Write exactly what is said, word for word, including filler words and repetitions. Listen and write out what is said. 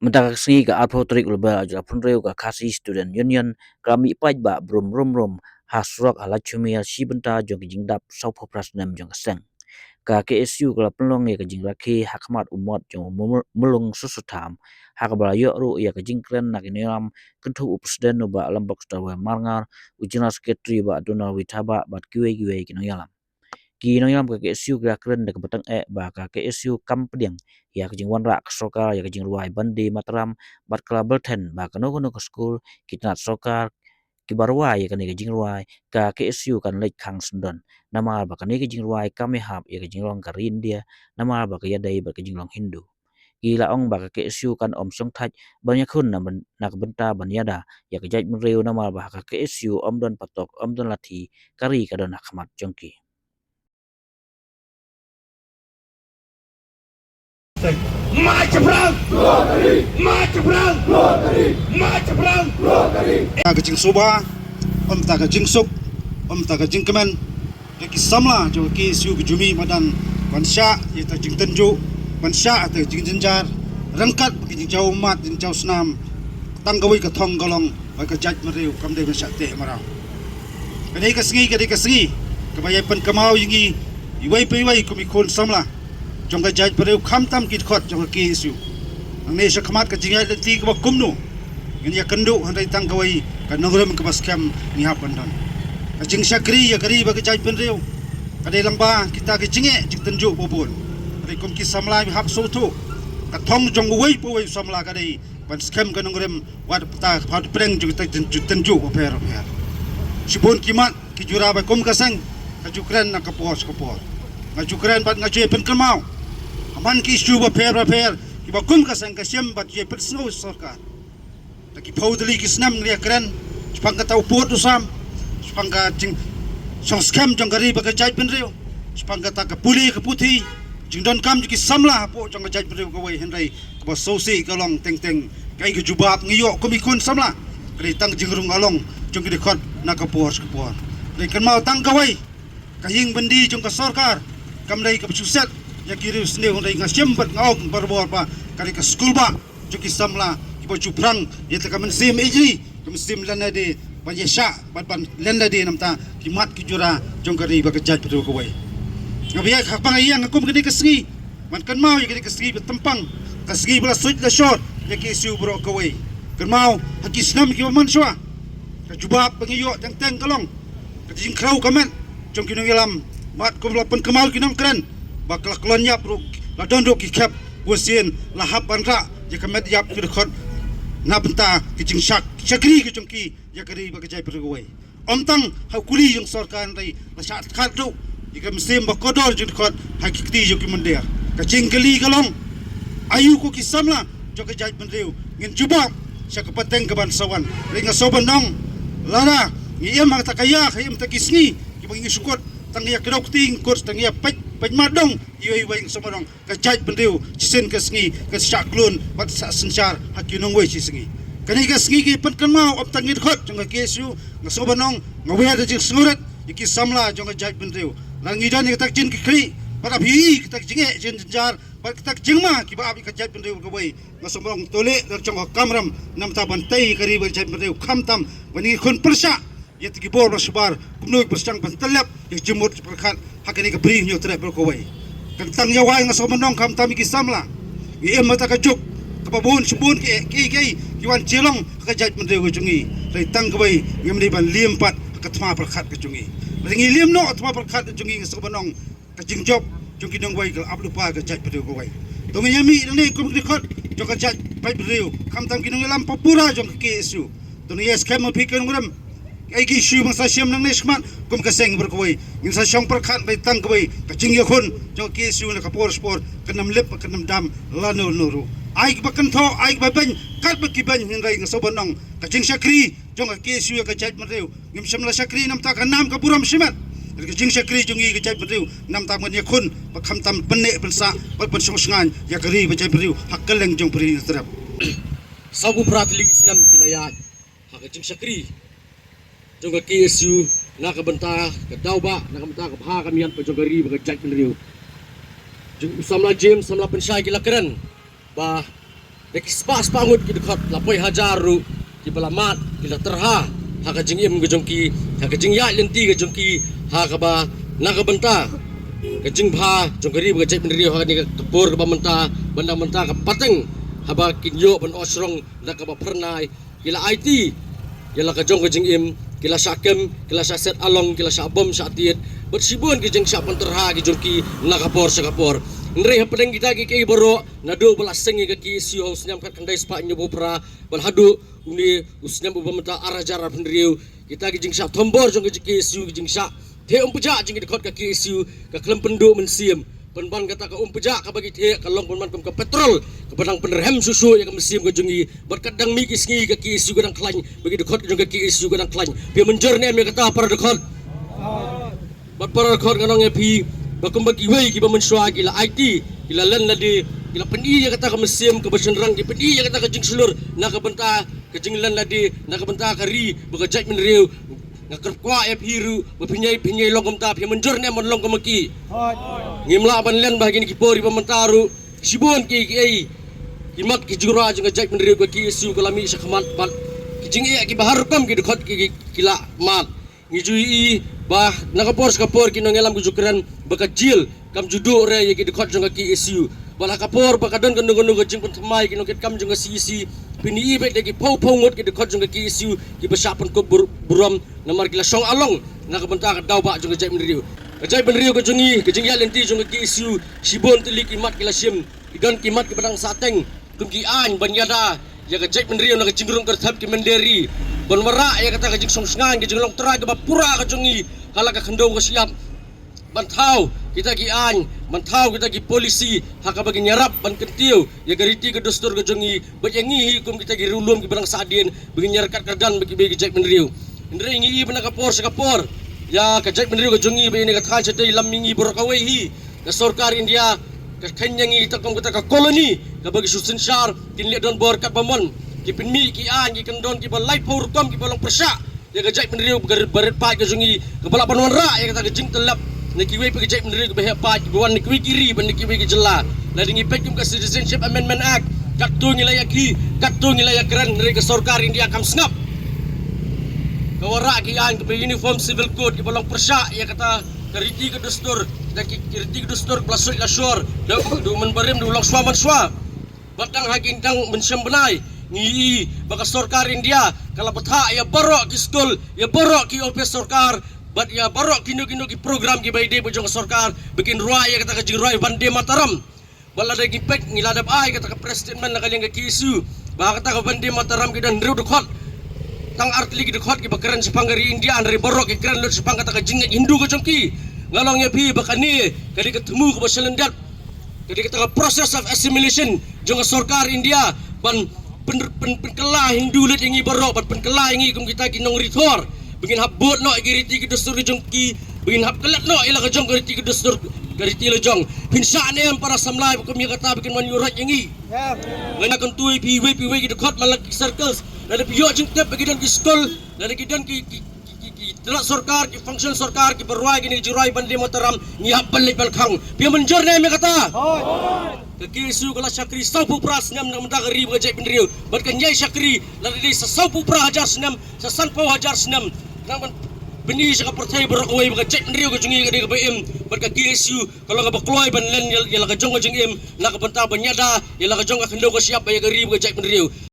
Mynta ka sngi ka arphew tarik u Lber arhajar arphew hynriew ka Khasi Student Union ka la mih paidbah brum brum brum ha surok ha Laitumkhrah shi bynta jong ka jingdap sawphew phra snem jong ka seng. Ka K S U ka la pynlong ïa ka jingrakhe ha khmat u mot jong u Mul-, Mulung Susutham, ha kaba la ïoh ruh ïa ka jingkren na ki nongïalam, kynthup u President u Bah Lambok Starwell Marngar, u General Secretary Bah Donald Withabah bad kiwei kiwei ki nongïalam. Ki nongïalam ka K S U ki la kren da kaba tyngeh ba ka K S U kam pdiang ïa ka jingwanrah ka sorkar ïa ka jingrwai Bande Mataram bad ka la bteng ba kano kano ka skul ki tnat sorkar kiba rwai ïa kane ka jingrwai, ka K S U kan leit khang syndon. Namar ba kane ka jingrwai kam ïahap ïa ka jinglong ka ri India, namar ba ka ïadei bad ka jinglong Hindu. Ki la ong ba ka K S U kan ym shongthait ban ïakhun na byn-, na ka bynta ban ïada ïa ka jaitbynriew, namar ba ha ka K S U ym don patok, ym don lathi, ka ri ka don ha khmat jong ki. March jingpyrshang! March jingpyrshang! March jingpyrshang! Ka jingsuba, ym ta ka jingsuk, ym ta ka jingkmen, ïa ki samla jong ka K S U ka ju mih madan ban shah ïa ka jingtynjuh, ban shah ïa ka jingjynjar, ryngkat bad ka jingjaw ummat, jingjaw snam. Tang kawei ka thong ka long ba ka jaitbynriew kam dei ban shah teh mraw. Ka dei ka sngi, ka dei ka sngi kaba ïai pynkynmaw ïa ngi iwei pa iwei kum ki khun samla jong ka jaitbynriew, khamtam ki dkhot jong ka K S U. Nangne sha khmat ka jingïaid lynti kaba kumno ngin ïakynduh, hynrei tang kawei ka nongrim kaba skhem ngi hap ban don. Ka jingshakri ïa ka ri bad ka jaitbynriew ka dei lyngba kita ki jingeh jingtynjuh ba bun. Hynrei kum ki samla ngi hap sngewthuh, ka thong jong uwei pa uwei u samla ka dei ban skhem ka nongrim wat ha ka pdeng jong kita ki jingtynjuh bapher bapher. Shibun ki mat ki jura ba kum ka seng ka ju kren na ka por sha ka por. Nga ju kren bad nga ju pynkynmaw ha man ki issue bapher bapher kiba kum ka seng ka shim bad ju pynsngew sorkar. Da ki phew tylli ki snem ngi ïakren shaphang kata u pud u sam, shaphang ka jingshong skhem jong ka ri bad ka jaitbynriew, shaphang kata ka pule ka puthi, jingdonkam jong ki samla hapoh jong ka jaitbynriew kawei, hynrei kaba sngewsih ka long teng teng kaei ka jubab ngi ïoh kum ki khun samla ka dei tang jingrung along jong ki dkhot na ka por sha ka por. Hynrei kynmaw tang kawei, ka ïing byndi jong ka sorkar kam dei kaba shu set ïa ki riewsniew, hynrei nga shim bad nga ong barabor ba ka dei ka skulbah jong ki samla kiba ju phrang ïa ka mynsiem ïeit ri, ka mynsiem lynti ban ïashah bad ban lynti namar ki mat ki jura jong ka ri bad ka jaitbynriew kawei. Nga biang ha kaba nga ïeng ha kum kane ka sngi ban kynmaw ïa kane ka sngi ba tympang, ka sngi ba la suit la shor ïa ka K S U baroh kawei. Kynmaw ha ki snem kiba mynshuwa, ka jubab ba ngi ïoh teng teng ka long ka jingkhraw ka met jong ki nongïalam, bad kumba la pynkynmaw ki nongkren ba ka la kyllon ïap ruh, la don ruh ki khep ba shisien la hap ban rah ïa ka met ïap ki dkhot na bynta ki jingshak shakri ki jong ki ïa ka ri bad ka jaitbynriew kawei. Ym tang ha u kuli jong sorkar, hynrei la shah khat ruh ïa ka mynsiem ba kordor jong ki dkhot ha ki kti jong ki mynder. Ka jingkylli ka long, aïu ko ki samla jong ka jaitbynriew ngin jubab sha ka pateng kaban sa wan? Hynrei nga sngew ban ong, lada ngi im ha kata ka ïa, ha im kata ki sngi kiba ngi shu kut tang ïa kdew kti, ngi kut tang ïa peit, peit mardong iwei iwei, nga sngew ban ong ka jaitbynriew shisien ka sngi ka shah klun bad shah synshar ha ki nongwei shi sngi. Kane ka sngi ka pynkynmaw ym tang ïa ki dkhot jong ka K S U, nga sngew ban ong, nga wer da jingsngewrit ïa ki samla jong ka jaitbynriew. Lada ngi don ïa kata ka jingkitkhlieh bad ap ïa kata ka jingeh jingjynjar bad kata ka jingma kiba ap ïa ka jaitbynriew kawei, nga sngew ban ong, to leh da la jong ka kamram namar ban tei ïa ka ri bad ka jaitbynriew, khamtam ba ngi khun pyrshah ïa kata ki bor ba shabar kumno ki pyrshang ban tyllep ïa ka jingmut jingpyrkhat ha kane ka Bri Hynñiewtrep baroh kawei. Kan tang ïa wai, nga sngew ban ong, khamtam ïa ki samla. Ngi im ha kata ka juk kaba bun shibun kiei kiei ki wan jinglong ha ka jaitbynriew ka jong ngi. Hynrei tang kawei, ngim dei ban liem pat ha ka thma pyrkhat ka jong ngi. Lada ngi liem noh ha ka thma pyrkhat ka jong ngi, nga sngew ban ong, ka jingjop jong ki nongwei ka la ap lypa ïa ka jaitbynriew kawei. To ngin ïa mih nangne kum ki dkhot jong ka jaitbynriew, khamtam ki nongïalam pura jong ka K S U. To ngin ïa skhem ma phi ki nongrim, kaei ki issue ba ngin sa shim nangne shakhmat kum ka seng baroh kawei, ngin sa shong pyrkhat, hynrei tang kawei, ka jingïakhun jong ka K S U na ka por sha ka por kan ym lip, kan ym dam lano lano ruh. Ai kaba kynthoh, ai kaba beiñ, katba ki beiñ, hynrei nga sngew ban ong, ka jingshakri jong ka K S U ïa ka jaitbynriew, ngim shym la shakri namar ka nam ka burom shimet. Ka jingshakri jong ngi ka jaitbynriew namar ban ïakhun bad khamtam pynneh pynsah bad pynshong shngaiñ ïa ka ri bad jaitbynriew ha kylleng jong ka Bri Hynñiewtrep. Sawphew phra tylli ki snem ki la ïaid ha ka jingshakri jong ka K S U na ka bynta ka daw ba, na ka bynta ka bha ka miat ka jong ka ri bad ka jaitbynriew. Jong u samla James, samla Pynshai ki la kren ba Da ki spah spah ngut ki dkhot la poi hajar ruh kiba la mad, ki la tyrha ha ka jingim ka jong ki, ha ka jingïaid lynti ka jong ki, ha kaba na ka bynta ka jingbha jong ka ri bad ka jaitbynriew ha kane ka por kaba mynta, bad na ka bynta ka pateng haba kin ïoh ban ot shrong da kaba phyrnai, ki la aiti ïa la ka jong ka jingim, ki la shah kem, ki la shah set along, ki la shah bom shah tied, bad shibun ki jingshah pyntyrha ki jong ki na ka por sha ka por. Hynrei hapdeng kita kiei kiei baroh, naduh ba la seng ïa ka KSU ha u snem khatkhyndai spah hynñiewphew phra bad haduh une u snem uba mynta ar hajar arphew hynriew, kita ki jingshah thombor jong ka KSU, ki jingshah theh umpjah jong ki dkhot ka KSU, ka khlem pynduh mynsiem. Pynban kata ka umpjah kaba ki theh ka long pynban kum ka petrol kaba dang pynrhem shuh shuh ïa ka mynsiem ka jong ngi. Bad ka dang mih ki sngi ka KSU ka dang khlaiñ, bad ki dkhot ka jong ka KSU ka dang khlaiñ. Phi mynjur ne em ïa kata, para dkhot? Bad para dkhot, nga ong ïa phi ba kumba kiwei kiba mynshuwa ki la aiti, ki la len lade, ki la pyni ïa kata ka mynsiem kaba shynrang, ki pyni ïa kata ka jingshlur na ka bynta ka jinglen lade, na ka bynta ka ri bad ka jaitbynriew. Nga kyrpad ïa phi ruh ba phin ïai, phin ïai long kumta, phi mynjur ne em ban long kum ki? Ngim lah ban len ba ha kine ki por kiba mynta ruh shibun kiei kiei ki mat ki jingrwai jong ka jaitbynriew ka KSU ka la mih sha khmat, bad ki jingeh kiba har rukom ki dkhot ki, ki, ki la mad. Ngi ju ïohi ba na ka por sha ka por ki nongïalam ki ju kren ba ka jail kam ju duh re ïa ki dkhot jong ka KSU. Bad ha ka por ba ka don kano kano ka jingpynthymmai ki nongkitkam jong ka CEC, phin ïohi beit da ki phew phew ngut ki dkhot jong ka KSU kiba shah pynkup bur-, burom namar ki la shong along na ka bynta ka daw bah jong ka jaitbynriew. Ka jaitbynriew ka jong ngi, ka jingïaid lynti jong ka KSU, shibun tylli ki mat ki la shim, ki don ki mat kiba dang sahteng kum ki aiñ ban ïada ïa ka jaitbynriew na ka jingrung kyrthep ki mynder ri, ban wanrah ïa kata ka jingsngewsih, ka jinglong trai kaba pura ka jong ngi ha la ka khyndew ka shyiap, ban thaw kita ki aiñ, ban thaw kita ki polisi ha kaba kin ïarap ban kyntiew ïa ka riti ka dustur ka jong ngi, bad ïa ngi hi kum kita ki riewlum kiba dang sahdien ba ngin ïaryngkat kyrdan bad kiwei ki jaitbynriew. Hynrei ngi ïohi ba na ka por sha ka por ïa ka jaitbynriew ka jong ngi bad ïa kane ka thaiñ shatei lam mihngi baroh kawei hi, ka sorkar India ka kheiñ ïa ngi tang kum kata ka koloni kaba ki shu synshar kin leh donbor katba mon. Ki pynmih ki aiñ, ki kyndon kiba laiphew rukom kiba long pyrshah ïa ka jaitbynriew ba rit, ba rit paid ka jong ngi, kaba lah ban wanrah ïa kata ka jingtyllep na kiwei pat ki jaitbynriew kiba heh paid, kiba wan na kiwei ki ri bad na kiwei ki jylla. Lada ngi peit kum ka Citizenship Amendment Act, katto ngi la ïa ki, katto ngi la ïa kren, hynrei ka sorkar India kam sngap. Ka wanrah ki aiñ kaba Uniform Civil Code kiba long pyrshah ïa kata ka riti ka dustur, da ki, ki riti ka dustur ba la suid la shor, da u, da u mynbarim, da u longshuwa manshuwa. Bad tang ha ki, tang mynshem bnai ngi ïohi ba ka sorkar India ka la bthah ïa baroh ki skul, ïa baroh ki ophis sorkar, bad ïa baroh kino kino ki program kiba ïadei bad jong ka sorkar ba kin rwai ïa kata ka jingrwai Vande Mataram. Bad lada ngi peit, ngi la dep ai kata ka press statement na ka liang ka KSU ba ha kata ka Vande Mataram ki don hynriew dkhot, tang artylli ki dkhot kiba kren shaphang ka ri India, hynrei baroh ki kren lut shaphang kata ka jingngeit Hindu ka jong ki. Nga la ong ïa phi ba kane ka dei ka thmu kaba shalyndet, ka dei kata ka process of assimilation jong ka sorkar India ban pyn, pyn, pynkylla Hindu lut ïa ngi baroh, ban pynkylla ïa ngi kum kita ki nongri thor, ba ngin hap bud noh ïa ki riti ki dustur ki jong ki, ba ngin hap klet noh ïa la ka jong ka riti ki dustur, ka riti la jong. Phin shah ne em para samla ba kum ïa kata ba kin wan ïuh roit ïa ngi? Nga kyntu ïa phi, phi wei phi wei ki dkhot man la ki circles, lada phi ïoh jingtip ba ki don ki skul, lada ki don ki, ki, ki, ki, ki tnat sorkar, ki function sorkar kiba rwai kine ki jingrwai Vande Mataram, ngi hap ban leit ban khang. Phi mynjur ne em ïa kata? Ka KSU ka la shakri sawphew phra snem na ka bynta ka ri bad ka jaitbynriew, bad kan ïai shakri lada dei sa sawphew phra hajar snem, sa sanphew hajar snem. Khnang ban pyni sha ka pyrthei baroh kawei ba ka jaitbynriew ka jong ngi ka dei kaba im, bad ka KSU ka long kaba kloi ban len ïa, ïa la ka jong ka jingim na ka bynta ban ïada ïa la ka jong ka khyndew ka shyiap bad ïa ka ri bad ka jaitbynriew.